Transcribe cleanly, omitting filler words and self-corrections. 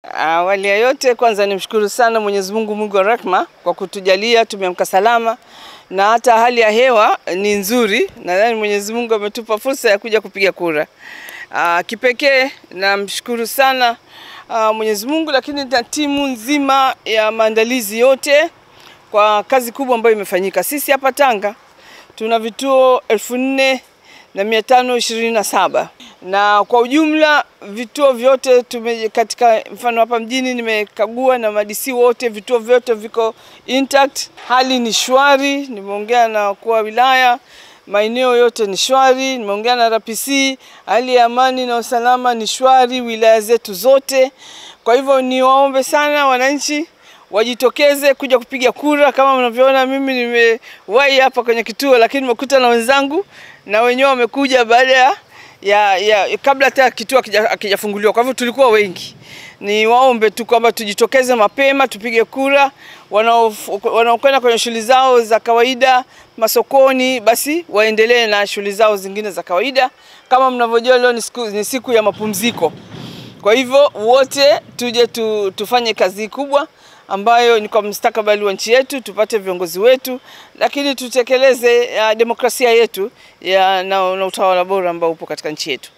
Awali ya yote kwanza nimshukuru sana Mwenyezi Mungu, Mungu wa rehema, kwa kutujalia tumeamka salama na hata hali ya hewa ni nzuri. Nadhani Mwenyezi Mungu ametupa fursa ya kuja kupiga kura. Kipekee namshukuru sana Mwenyezi Mungu, lakini na timu nzima ya maandalizi yote kwa kazi kubwa ambayo imefanyika. Sisi hapa Tanga tuna vituo 4527 na kwa ujumla vituo vyote katika mfano hapa mjini nimekagua na madisi wote, vituo vyote viko intact, hali ni shwari. Nimeongea na wakuu wa wilaya, maeneo yote ni shwari. Nimeongea na RPC, hali ya amani na usalama ni shwari wilaya zetu zote. Kwa hivyo niwaombe sana wananchi wajitokeze kuja kupiga kura. Kama mnavyoona mimi nimewahi hapa kwenye kituo, lakini nimekuta na wenzangu na wenyewe wamekuja baada ya kabla hata kituo hakijafunguliwa. Kwa hivyo tulikuwa wengi. Niwaombe tu kwamba tujitokeze mapema tupige kura. Wanaokwenda kwenye shughuli zao za kawaida masokoni, basi waendelee na shughuli zao zingine za kawaida. Kama mnavyojua leo ni siku ya mapumziko. Kwa hivyo wote tuje tufanye kazi kubwa ambayo ni kwa mustakabali wa nchi yetu, tupate viongozi wetu, lakini tutekeleze demokrasia yetu na utawala bora ambao upo katika nchi yetu.